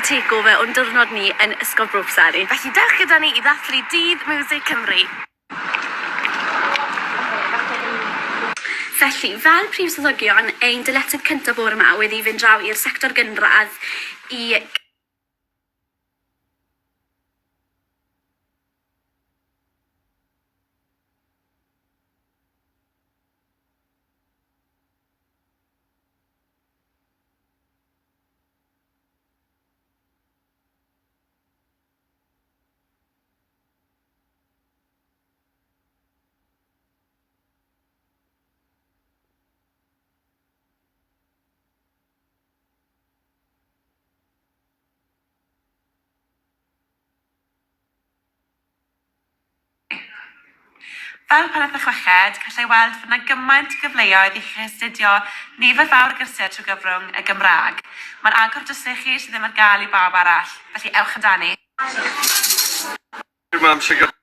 dyma takeover o'n diwrnod ni yn Ysgol Bro Preseli. Felly dewch gyda ni i ddathlu Dydd Miwsig Cymru. Felly, fel Prif Swyddogion, ein dyletswydd cyntaf bore 'ma oedd i fynd draw i'r sector gynradd i Fel Pennaeth y Chweched, gallai weld fod 'na gymaint o gyfleoedd i chi astudio nifer fawr o gyrsiau trwy gyfrwng y Gymraeg. Mae'n agor drysau i chi sydd ddim ar gael i bawb arall, felly ewch amdani! Mam siwgr.